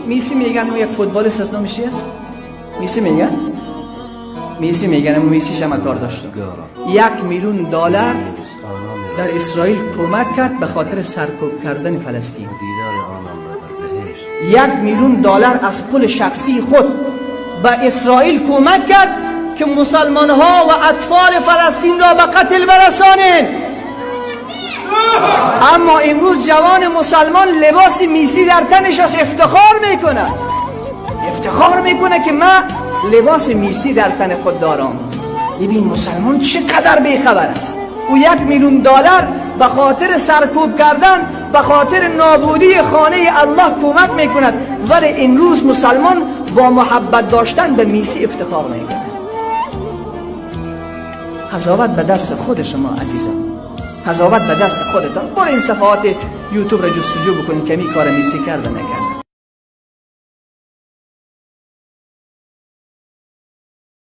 میسی میگن او یک فوتبالیست است، نامش چی است؟ میسی میگن؟ میسی میگن، اما میسی شما کار داشت. 1 میلیون دلار در اسرائیل کمک کرد به خاطر سرکوب کردن فلسطین. دیدار آنان را در بهشت. 1 میلیون دلار از پول شخصی خود به اسرائیل کمک کرد که مسلمان ها و اطفال فلسطین را به قتل برسانند. اما امروز جوان مسلمان لباس میسی در تنش است، افتخار میکنه، افتخار میکنه که من لباس میسی در تن خود دارم. ببین مسلمان چقدر بیخبر است. او 1 میلیون دلار به خاطر سرکوب کردن، به خاطر نابودی خانه الله کمک میکند، ولی امروز مسلمان با محبت داشتن به میسی افتخار میکند. قضاوت به دست خود شما عزیزان، قضاوت به دست خودتان. برو این صفحات یوتیوب را جستجو بکنید که می کار میسی کرده نکرد.